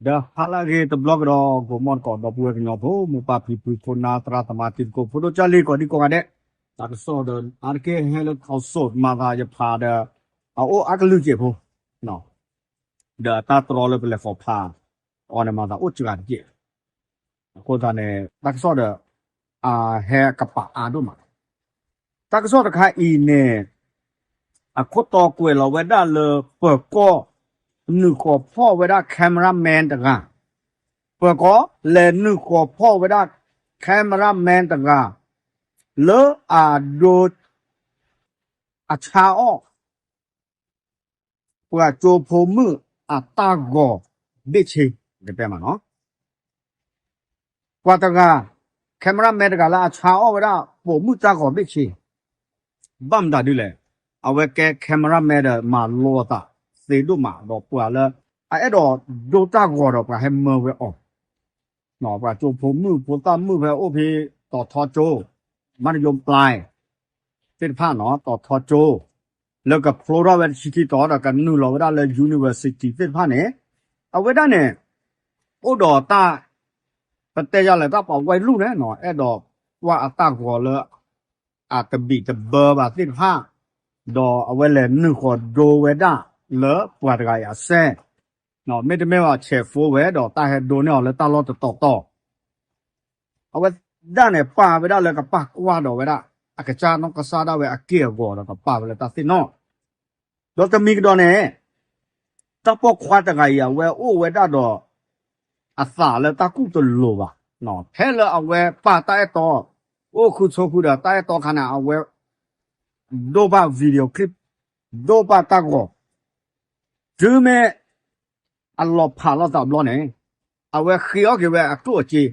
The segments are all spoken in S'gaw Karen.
ဒီးဟါလၢအဂ့ၤတဘျီကဒီး ဂီၤမီၢ်တကိး ဒီပုၢ်ဝဲၢ်ကညီဖိ မိၢ်ပၢ်ဖံဖု ဖိနါသရၣ်သမါ တံၤသကိး ဖိဒိၣ်ကၢ်လံၤ ကိးဒံကိးဂၤဒဲး, တၢ်ကစီၣ်ဒီး အါတက့ၢ်ဟဲလၢ ခီၣ်စိး မၤသးယဖးဒီး အအိၣ်အါကလုာ်က့ၤဖိ ဒီးအတၢ်တြီလၢပလဲၤဃီၤဖးအီၤန့ၣ် မၤသးအိၣ်စှၤတက့ၢ်. အဃိသတးန့ၣ် တၢ်ကစီၣ်ဒီး အဟဲကပာ်အါဒိၣ်မး တၢ်ကစီၣ်တခါအံၤန့ၣ် အခိၣ်တီကွဲးလီၤဝဲဒၣ်လၢပၢၤကီၢ် နုာ်ဃီၤဖီၣ်ဝဲဒၣ် cameraman တဂၤ, ပၢၤကီၢ်လဲၤနုာ်ဃီၤဖီၣ်ဝဲဒၣ် cameraman တဂၤ လၢအဒိ အဆါအီၣ် ပှၤကၠိဖိမုၣ်အတၢ်ဂီၤဘ့ၣ်ဆ့ ကတဲမးနီၤ ပှၤတဂၤ cameraman တဂၤလၢအဆါအီၣ်ဝဲဒၣ် ပိာ်မုၣ်တၢ်ဂီၤဘ့ၣ်ဆ့, ဘၣ်မတၤဒ်လဲၣ်, အဝဲကဲ cameraman ဒီးမၤလိအသးသ့ဒိၣ်မး ဒီးပှၤလၢ အအဲၣ်ဒိးဒိတၢ်ဂီၤဒီးပှၤဟဲမၢဝဲအီၤ ပှၤကၠိဖိမုၣ်ဖိသၣ်မုၣ်ဖဲအိၣ်ဖဲ တီၤထီကၠိ မၤတယိပျဲ သ့ၣ်တဖၣ်နီၤ တီၤထီကၠိ လၢကဖျိထီၣ်ဝဲတဆံခံတီၤဒီးကနုာ်လီၤဝဲဒၣ်လၢ university သ့ၣ်တဖၣ်န့ၣ် အဝဲဒၣ်န့ၣ် အိၣ်ဒီးတၢ် ပတဲယၤလဲၣ် တၢ်ပာ်ဝဲလူၢ်န့ၣ်နီၤ အဲၣ်ဒိးကွၢ်အတၢ်ဂီၤလၢ အတဘံၣ်တဘၢဘၣ်သ့ၣ်တဖၣ်, ဒီးအဝဲလဲၤနုာ်ဃီၤဒိဝဲဒၣ်လၢပှၤတဂၤအံၤအစဲး, မ့တမ့ၢ်ဘၣ်ဆဲးဖိဝဲဒီးတၢ်ဟဲဒိန့ၢ်အီၤလၢတၢ်လီၢ်တတီၤတီၤ အဝဲဒၣ်န့ၣ် ပာ်ဝဲဒၣ်လၢကပာ်ကွၢ်ဒီးဝဲဒၣ် အကစၢ်နီၢ်ကစၢ်ဒၣ်ဝဲအက့ၢ်အဂီၤဒီးကပာ်ဝဲလၢတၢ်သ့ၣ်နီၣ်, ဒီးတမံၤကဒီးန့ၣ် တၢ်ပိာ်ခွါတဂၤအံၤ အဝဲအိၣ်ဝဲဒၣ်ဒီး အသးလၢတၢ်ကူၣ်တလိၤဘၣ်, ဖဲလၢအဝဲပာ်တၢ်အဲၣ်တီ အိၣ်ဃုဆိဃုဒီးတၢ်အဲၣ်တီခါန့ၣ် အဝဲ ဒိဘၣ် video clip ဒိဘၣ်တၢ်ဂီၤ, တုၤမ့ၢ် အလီၤဖးလိာ်သးဘျီန့ၣ် အဝဲဃ့အီၣ်က့ၤဝဲအကျိၣ်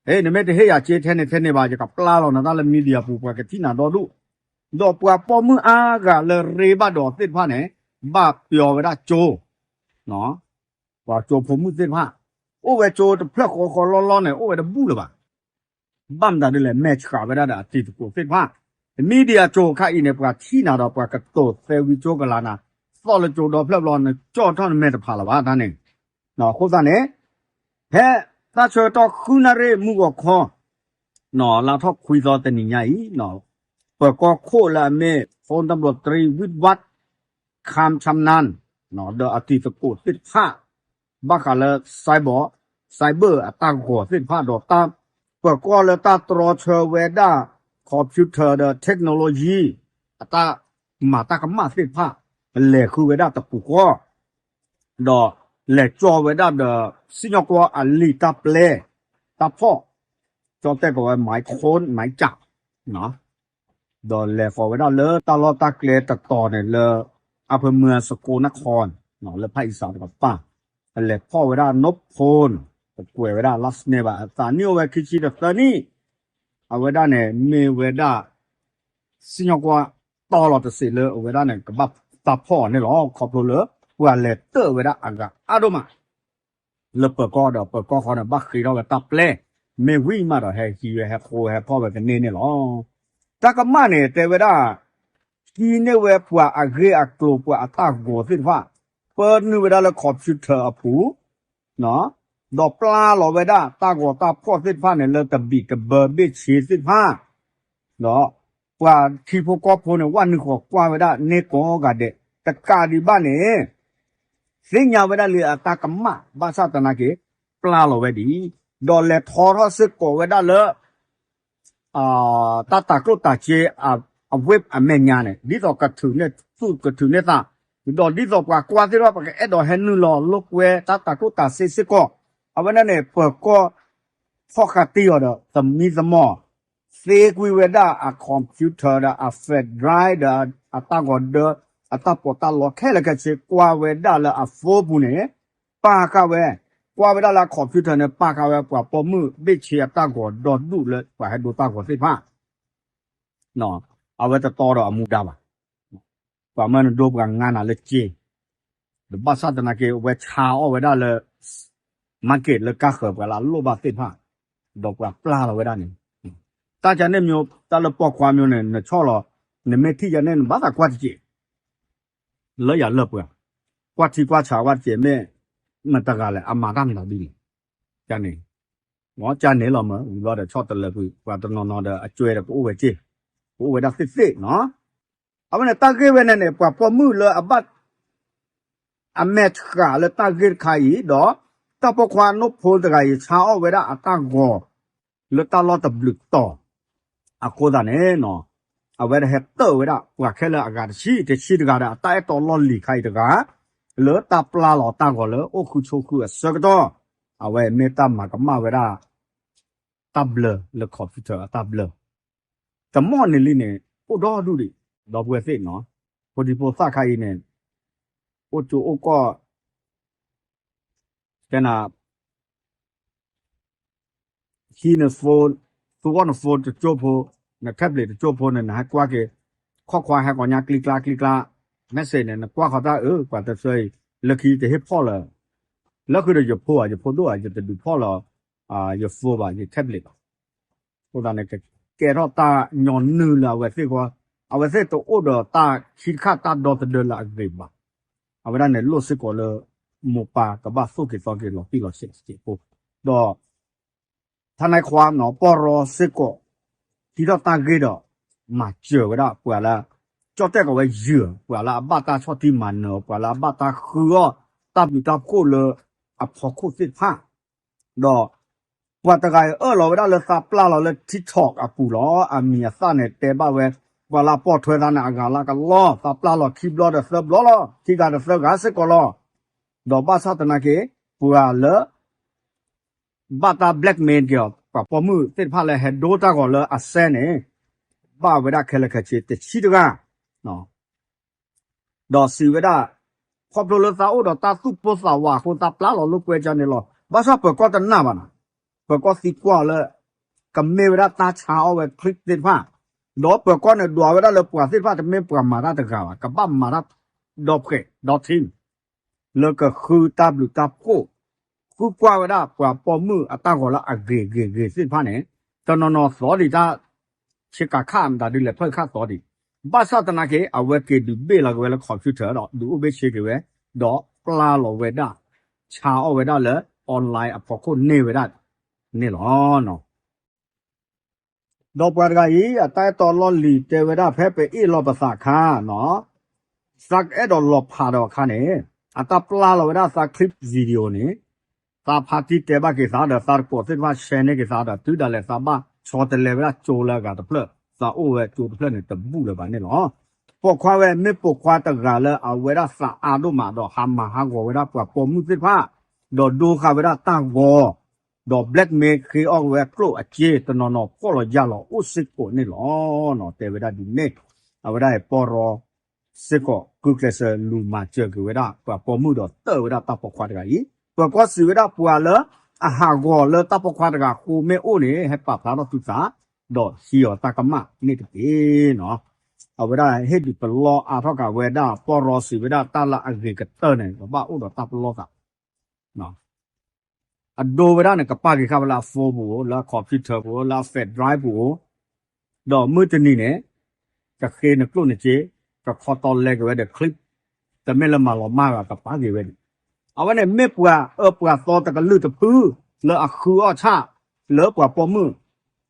အစ့, နမ့ၢ်တဟ့ၣ်ယၤစ့ထဲန့ၣ်ထဲန့ၣ်ဘၣ် ယကပျၢ်လီၤနၤတၢ်လၢ media ပူၤ ပှၤကထံၣ်နၤဒီဒူၣ်, ဒီးပှၤပိာ်မုၣ်အါဂၤလၢရ့ဘၣ်ဒီးသ့ၣ်တဖၣ်န့ၣ် ဘၣ်ပျီဝဲဒၣ်ကၠိ ပှၤကၠိဖိမုၣ်သ့ၣ်တဖၣ် အိၣ်ဝဲကၠိတဖျၢၣ်ဃီဃီလီလီန့ၣ် အိၣ်ဝဲတဘူၣ်လၢၤဘၣ် ဘၣ်မတၤဒ်လဲၣ် မဲာ်ဆှးဝဲဒၣ်ဒီးအတံၤသကိးသ့ၣ်တဖၣ်, media ကၠိခါအံၤန့ၣ် ပှၤထံၣ်နၤဒီးပှၤကတိၤသဲဝံကၠိကလၤနၤ, သီၣ်လၢကၠိဒီဖျၢၣ်ဘျီ နကၠီၣ်ထီၣ်နမဲာ်တဖးလၢၤဘၣ်တၢ်န့ၣ်, အဃိသတးန့ၣ် ဖဲတၢ်ဆၢကတီၢ်ဃုနၣ်ရံၣ်မုၢ်ဂီၤခီ လါထီၣ်ခွံသီတနံၤညါအံၤ ပၢၤကီၢ်ခိၣ်လၢအမ့ၢ် ဖုန်းတပ်မတော် တြီဝံၣ်ဝၣ် ခၢမ်ၡၢမ်ၡၢမ် ဒီးအတံၤသကိးသ့ၣ်တဖၣ် ဘၣ်ဃးလၢ cyber cyber အတၢ်ဂီၤသ့ၣ်တဖၣ်ဒီးတၢ် ပၢၤကီၢ်လၢတၢ်တြီဆၢဝဲဒၣ် computer ဒီး technology အတၢ်မၤတၢ်ကမၣ်သ့ၣ်တဖၣ် လဲၤဃုဝဲဒၣ်တပူၤဃီ ဒီးလဲၤကၠီဝဲဒၣ်ဒီး စံၣ်ညီၣ်ကွီၢ်အလံာ်တၢ်ပျဲ တၢ်ဖီၣ် ကၠီတဲကိးဝဲ မိုင်းခွင်းမိုင်းကျား ဒီးလဲၤဃီၤဝဲဒၣ်လၢတၢ်လီၢ်တၢ်ကျဲတတီၤန့ၣ်လၢ အဖၢမုၢ်စကိနခီ လၢဖၣ်အံစးတကပၤ အလဲၤဖီၣ်ဝဲဒၣ် နိၣ်ဖိ တကွဲးဝဲဒၣ် last name ဘၣ် အသးနံၣ်အိၣ်ဝဲခံဆံဒီးသၢနံၣ် အဝဲဒၣ်န့ၣ် မ့ၢ်ဝဲဒၣ် စံၣ်ညီၣ်ကွီၢ်တီလီၤတစဲးလၢအဝဲဒၣ်န့ၣ် ကဘၣ်တၢ်ဖီၣ်အီၤန့ၣ်လီၤ. ခီဖျိလၢ ပှၤလဲၤတၢၣ်ဝဲဒၣ်အဂၤအါဒိၣ်မး လၢပၢၤကီၢ်ဒီးပၢၤကီၢ်ဃီန့ၣ် ဘၣ်ဃ့ထီၣ်ဝဲတၢ်ပျဲ မ့ၢ်ဝံၤမးဒီးဟဲဟံးဝဲဟဲဃိဟဲဖီၣ်ဝဲကန့ၢ်န့ၣ်လီၤ. တၢ်ကမၣ်န့ၣ် တဲဝဲဒၣ် ဟံးန့ၢ်ဝဲပှၤအဂ့ၢ်အကျိၤပှၤအတၢ်ဂီၤသ့ၣ်တဖၣ် ပၢနုာ်ဝဲဒၣ်လၢ computer အပူၤ ဒီးပျၢ်လီၤဝဲဒၣ်တၢ်ဂီၤတၢ်ဖီၣ်သ့ၣ်တဖၣ်န့ၣ်လၢတဘံၣ်တဘၢဘ့ၣ်ဆ့သ့ၣ်တဖၣ် ဒီးပှၤထံဖိကီၢ်ဖိန့ၣ် ဝဲနုာ်ဃီၤကွၢ်ဝဲဒၣ်န့ၢ်ကိးဂၤဒဲး တကးဒံးဘၣ်န့ၣ် သ့ၣ်ညါဝဲဒၣ်လံအတၢ်ကမၣ် ဘၣ်ဆၣ်သနာ်က့ ပျၢ်လီၤဝဲဒံး ဒီးလဲၤထီထီၣ်စ့ၢ်ကီးဝဲဒၣ်လၢ တၢ်တၤကျိၣ်တၤစ့ အဝ့ၢ်အမဲာ်ညါန့ၣ် ဒ်သိးကထုးန့ၢ်သူၣ်ကထုးန့ၢ်သး ဒီးဒ်သိးပှၤကွၢ်သ့ၣ်တဖၣ် ပကအဲၣ်ဒိးဟဲနုာ်လီၤလိာ်ကွဲတၢ်တၤကျိၣ်တၤစ့စ့ၢ်ကီး အဝဲဒၣ်န့ၣ် ပၢၤကီၢ်ဖီၣ်ဃာ်တံၢ်အီၤဒီး သမံသမိး သ့ကွံာ်ဝဲဒၣ်အ computer ဒီးအ flash drive ဒီးအတၢ်ဂီၤဒၢ အတၢ်ပီးတၢ်လီခဲလၢာ်ခဲဆ့ ကွၢ်ဝဲဒၣ်လၢအ phone ပူၤန့ၣ် ပာ်ဃာ်ဝဲ ကွၢ်ဝဲဒၣ်လၢအ computer န့ၣ် ပာ်ဃာ်ဝဲပှၤပိာ်မုၣ်ဘ့ၣ်ဆ့အတၢ်ဂီၤဒီဒူၣ်လၢပှၤဟဲဒိတၢ်ဂီၤသ့ၣ်တဖၣ် အဝဲတတီဒီးအမူဒါဘၣ်. ပှၤမၢနဒိပှၤငါနၤလၢစ့ ဒီးဘၣ်ဆၣ်သနာ်က့ အဝဲဆါအီၣ်ဝဲဒၣ်လၢ market လၢကါဃၢၤပှၤလၢအလိၣ်ဘၣ်သ့ၣ်တဖၣ် ဒီးပှၤပျၢ်လီၤဝဲဒၣ်န့ၣ် တၢ်ကန့ၣ် တၢ်လၢပိာ်ခွါမ့ၢ်န့ၣ် နဆီၣ်လီၤ နမ့ၢ်ထံၣ်ယၤန့ၣ် နဘၣ်သးကွၢ်တစဲး လၢယၤလၢပှၤ ကွၢ်ထံကွၢ်ဆးဝဲတစဲးမ့ၢ် မတၤတဂၤလဲၣ် အမၤတၢ်မနုၤဒ်လဲၣ်. ကန့ၣ် မ်ကန့ၣ်လီၤမး ဝံၤဘျီဒီးဆီတလဲကွံာ် ပှၤတနီၤနီၤဒီးအကွဲဒီးကအိၣ်ဝဲက့ၢ်, ကအိၣ်ဝဲဒၣ်သ့ၣ်သ့ၣ်နီၤ. အဝဲန့ၣ်တၢ်ဂ့ၢ်ဝဲန့ၣ်န့ၣ် ပှၤပိာ်မုၣ်လၢအဘၣ် အမဲာ်ဆှးလၢတၢ်ဂ့ၢ်တခါအံၤ ဒီးတၢ်ပိာ်ခွါနိၣ်ဖိတဂၤအံၤ ဆါအီၣ်ဝဲဒၣ်အတၢ်ဂီၤ လၢတၢ်လီၢ်တဘျုးတီၤ အဃိသတးန့ၣ် အဝဲဒၣ်ဟဲတၢၢ်ဝဲဒၣ် ပှၤခဲလၢာ်အဂၤတဆံ တဆံတဂၤဒီး အတၢ်အဲၣ်တီလီၢ်လံၤခါအံၤတဂၤ လၢတၢ်ပျၢ်လီၤတၢ်ဂီၤလၢအိၣ်ဃုဆိဃုအဆၢကတီၢ် အဝဲမ့ၢ်တၢ်မၤကမၣ်ဝဲဒၣ် တၢ်ဘျၢလၢ computer အတၢ်ဘျၢ တမီၢ်န့ၣ်လံန့ၣ် အိၣ်ဒီဒူၣ်ဒံး ဒီပုၢ်ဝဲၢ်သ့ၣ်နီၤ, ဖိဒံဖိသၣ်ခါအံၤန့ၣ် အိၣ်ကၠိအိၣ်ကီၢ် တဲနၤ ဟံးန phone, သူအီၣ်န phone တကၠိဖိ, န tablet တကၠိဖိန့ၣ် နဟဲကွၢ်က့ၤ ခီၣ်ခွါဟဲကိးညါ ကျံကျါကျံကျါ, message န့ၣ် နကွၢ်ဃီတၢ်အၢ ပှၤတဆၢအံၤ လၢခံတဟ့ၣ်ဖီၣ်လၢၤ, လၢဃုာ်ဒီးယဖိဧါ ယဖိဒိၣ်ဧါ ယတဒုးဖီၣ်လၢၤ ယ phone ဘၣ် ယ tablet ဘၣ်. အဃိသတးန့ၣ် ကကဲထီၣ်တၢ်ညီနုၢ်လၢအဝဲသ့ၣ်ဃီ, အဝဲသ့ၣ်တအိၣ်ဒီးတၢ်ခံတခါတၢ်ဒီသဒၢလၢအဂ့ၤဘၣ်. အဝဲဒၣ်န့ၣ်လိၣ်စ့ၢ်ကီးလၢ မိၢ်ပၢ်ကဘၣ်သိၣ်က့ၤသီက့ၤလီၤတံၢ်လီၤဆဲးစ့ၢ်ကီး, ဒီး ထါနဲခွါနီၤ ပီၢ်ရီစ့ၢ်ကီး ဟံးထီၣ်တၢ်ဂ့ၢ်ဒီး မၤစၢၤဝဲဒၣ်ပှၤလၢ ကၠီၣ်တဲၣ်ကီးဝဲယုၢ် ပှၤလၢအဘၣ်တၢ်ဆီၣ်တံၢ်မၤနၢၤ ပှၤလၢအဘၣ်တၢ်ဃုအီၣ် တၢ်ဘျုးတၢ်ဖှိၣ်လၢ အဖီခိၣ်သ့ၣ်တဖၣ်, ဒီး ပှၤတဂၤအံၤအၢၣ်လီၤဝဲဒၣ်လၢသးပျၢ်လီၤလၢ TikTok အပူၤလီၤ. အမံၤအသၣ်န့ၣ်တဲဘၣ်ဝဲ ပှၤလၢအပိာ်ထွဲသးန့ၣ် အဂၤလၢကလီၢ် သးပျၢ်လီၤခံဘျီဒီးသၢဘျီလီၤ ခံဂၤဒီးသၢဂၤစ့ၢ်ကီးလီၤ. ဒီးဘၣ်ဆၣ်သနာ်က့ ပှၤလၢ ဘၣ်တၢ် blackmail က့ၤအီၤ ပှၤပိာ်မုၣ်သ့ၣ်တဖၣ်လၢဟဲဒိတၢ်ဂီၤလၢအစဲန့ၣ် ဘၣ်ဝဲဒၣ်ခဲလၢာ်ခဲဆ့တဆံတဂၤ ဒီးစံးဝဲဒၣ် ခီဖျိလၢသးအိၣ်ဒီးတၢ်သူၣ်ပိၢ်သးဝးအဃိ သးပျၢ်လီၤလိာ်ကွဲကန့ၣ်လီၤ. ဘၣ်ဆၣ်ပၢၤကီၢ်တနာ်ဘၣ်နီၤ, ပၢၤကီၢ်သံကွၢ်လၢ ကမ့ၢ်ဝဲဒၣ်တၢ်ဆါအီၣ်ဝဲ clip သ့ၣ်တဖၣ်, ဒီးပၢၤကီၢ်န့ၣ်ဒွးဝဲဒၣ်လၢပှၤသ့ၣ်တဖၣ်တမ့ၢ်ပှၤမၤတၢ်တဂၤဘၣ်, ကဘၣ်မၤတၢ်ဒီဖှဲးဒီထံ လၢကဃုတၢ်ဘျုးတၢ်ဖှိၣ်, ဃုကွၢ်ဝဲဒၣ်ပှၤပိာ်မုၣ်အတၢ်ဂီၤလၢအဂ့ၤဂ့ၤဂ့ၤသ့ၣ်တဖၣ်န့ၣ်, တနီၤနီၤသီဒံးတၢ် ဆ့ကၤခၣ်မတၤဒ်လဲၣ် ဖၢၣ်ခၣ်သီဒံး, ဘၣ်ဆၣ်သနာ်က့ အဝဲက့ၤဒုးဘ့ၣ်လီၤက့ၤဝဲလၢ computer ဒီးဒုးအိၣ်ဘ့ၣ်ဆ့က့ၤဝဲ, ဒီးပျၢ်လီၤဝဲဒၣ် ဆါအီၣ်ဝဲဒၣ်လၢ online အဖီခိၣ်န့ၢ်ဝဲဒၣ်န့ၣ်လီၤ. ဒီးပှၤတဂၤအံၤ အတၢ်အဲၣ်တီလီၢ်လံၤတဲဝဲဒၣ် ဖဲပအ့ၣ်လိာ်ပသးအခါနီၤ, သးကအဲၣ်ဒိးလီၤဖးဒီးအခါန့ၣ်, အတၢ်ပျၢ်လီၤဝဲဒၣ်သး clip video န့ၣ်, သးဖါတံၢ်တဲဘၣ်က့ၤသးဒီး သးတကိးသ့ၣ်တဖၣ် share န့ၢ်က့ၤသးဒီး တုၤဒၣ်လဲာ်သးဘၣ်ဆီတလဲဝဲဒၣ်ကၠိလၢအဂၤတဖျၢၣ်, သးအိၣ်ဝဲကၠိတဖျၢၣ်န့ၣ် တဘူၣ်လၢၤဘၣ်န့ၣ်လီၤ. ပိာ်ခွါဝဲ မ့ၢ်ပိာ်ခွါတဂၤလၢအဝဲဒၣ်သးအါဒိၣ်မးဒီး ဟးမၤဟးဂီၤဝဲဒၣ်ပှၤပိာ်မုၣ်သ့ၣ်တဖၣ်, ဒီးဒိဃာ်ဝဲဒၣ်တၢ်ဂီၤ ဒီး blackmail ဃ့အီၣ်ဝဲကျိၣ်အစ့ တနီၤနီၤဖှီၣ်လီၤယာ်လီၤအိၣ်စ့ၢ်ကီးန့ၣ်လီၤ. တဲဝဲဒၣ်ဒ်န့ၣ်, အဝဲဒၣ်အံၤပီၢ်ရီစ့ၢ်ကီး ကျူကျဲးစၢးလူၤမၤစၢၤက့ၤဝဲဒၣ် ပှၤပိာ်မုၣ်ဒီးတၢၢ်ဝဲဒၣ်တၢ်ပိာ်ခွါတဂၤအံၤ, ပၢၤကီၢ်စံးဝဲဒၣ်ပှၤလၢ အဟးဂီၤလၢတၢ်ပိာ်ခွါတဂၤအဃိမ့ၢ်အိၣ်န့ၣ် ဟဲပာ်ဖျါထီၣ်သုသး, ဒီးဟံးအီၤတၢ်ကမၣ်န့ၣ်တက့ၢ်နီၤ. အဝဲဒၣ်ဟ့ၣ်ဒုးပလီၢ်အါထီၣ်က့ၤဝဲဒၣ် ပီၢ်ရီစံးဝဲဒၣ်တၢ်လၢအဂ့ၤကတၢၢ်န့ၣ် ကဘၣ်အိၣ်ဒီးတၢ်ပလီၢ်သး အဒိဝဲဒၣ်န့ၣ် ကပာ်က့ၤဃာ်ဝဲလၢအ phone ပူၤဧိၤ, လၢအ computer ပူၤဧိၤ, လၢအ flash drive ပူၤဧိၤ, ဒီးမုၢ်တနံၤန့ၣ် ကဃ့နကျိၣ်နစ့, ကခီတီလဲက့ၤဝဲဒီး clip, တမ့ၢ်လၢမၤလီၤမၢ်ဘၣ် ကပာ်က့ၤဝဲန့ၣ်, အဝဲန့ၣ်မ့ၢ်ပှၤအၢပှၤသီတကလုာ်တဖု လၢအဃုအီၣ်ဆၣ် လၢပှၤပိာ်မုၣ်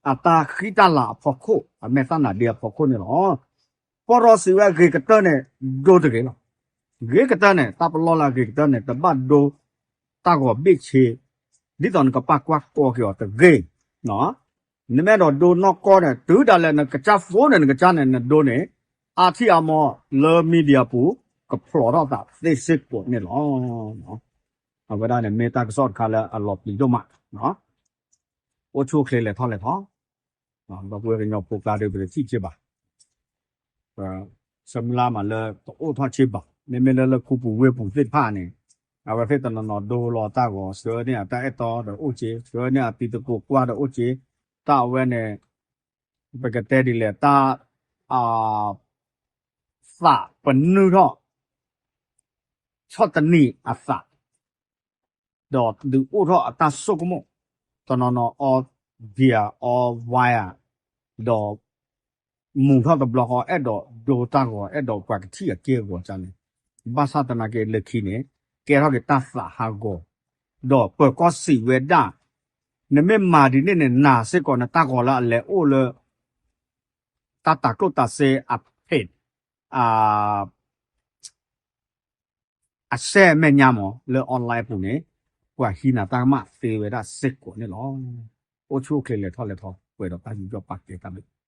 အတၢ်ဃံတၢ်လၤအဖီခိၣ်, အမဲာ်သၣ်နါဒ့အဖီခိၣ်န့ၣ်လီၤ. ပီၢ်ရီစံးဝဲဂ့ၤကတၢၢ်န့ၣ် ဒိတဂ့ၤလီၤ. ဂ့ၤကတၢၢ်န့ၣ် တၢ်ပလီၢ်လၢအဂ့ၤကတၢၢ်န့ၣ် တဘၣ်ဒိတၢ်ဂီၤဘ့ၣ်ဆ့, ဒ်သိးနကပာ်ကွၢ်ကီက့ၤအီၤတဂ့ၤ, နမ့ၢ်အဲၣ်ဒိးဒိနီၢ်ကီၢ်န့ၣ် တုၤဒၣ်လဲာ်နကစၢ် phone န့ၣ် နကစၢ်န့ၣ် နဒိန့ၣ် အါထံၣ်အါမီၢ်လၢ media ပူၤ ကဖျိးထီၣ်သးသ့စ့ၢ်ကီးန့ၣ်လီၤ. အဝဲဒၣ်န့ၣ်မ့ၢ်တၢ်ကစီၣ်တခါလၢအလီၤပျံၤဒိၣ်မး, အိၣ်ဆူၣ်အိၣ်ချ့လဲၤထီၣ်လဲၤထီ, ဒီပုၢ်ဝဲၢ်ကညီဖိကျါဒီး ပတထံၣ်က့ဘၣ်, ဆၢမုၢ်လၢ်မးလၢတအိၣ်ထီၣ်က့ဘၣ်, မ့မ့ၢ်လၢလၢခူပူၤဝ့ၢ်ပူၤသ့ၣ်တဖၣ်န့ၣ်, အဝဲသ့ၣ်တနီၤနီၤဒိလီၤတၢ်ဂီၤ ဆှၢန့ၢ်အတၢ်အဲၣ်တီဒီးအိၣ်က့, ဆှၢန့ၢ်အတံၤသကိးကွၢ်ဒီးအိၣ်က့, တၢ်အဝဲန့ၣ် ပကတဲဒ်လဲၣ် တၢ် သးပနုာ်ထီၣ် ဆီၣ်တနံၤအသး, ဒီးဒုးအိၣ်ထီၣ်အတၢ်ဆိကမိၣ်, တနီၤနီၤအီ beer အီ wine ဧါ, ဒီးမူၤထီၣ်တဘျီဃီ အဲၣ်ဒိးဒိတၢ်ဂီၤ အဲၣ်ဒိးပှၤကထံၣ်အက့ၢ်အဂီၤန့ၣ်, ဘၣ်ဆၣ်သနာ်က့လၢခံန့ၣ် ကဲထီၣ်က့ၤတၢ်သးဟးဂီၤ, ဒီးပၢၤကီၢ်စံးဝဲဒၣ်, နမ့ၢ်မၤဒ်န့ၣ်န့ၣ် နၤစ့ၢ်ကီးနတၢ်ဂီၤလၢအလဲၤအိၣ်လၢ တၢ်တၤကျိၣ်တၤစ့အဖ့း အစဲမဲာ်ညါမး လၢ online အပူၤန့ၣ် ပှၤဟံးနၤတၢ်ကမၣ်သ့ဝဲဒၣ်စ့ၢ်ကီးန့ၣ်လီၤ. အိၣ်ဆူၣ်အိၣ်ချ့လဲၤထီၣ်လဲၤထီ ပှဲၤဒီးတၢ်ယူးယီၣ်ပာ်ကဲတၢ်ဘျုး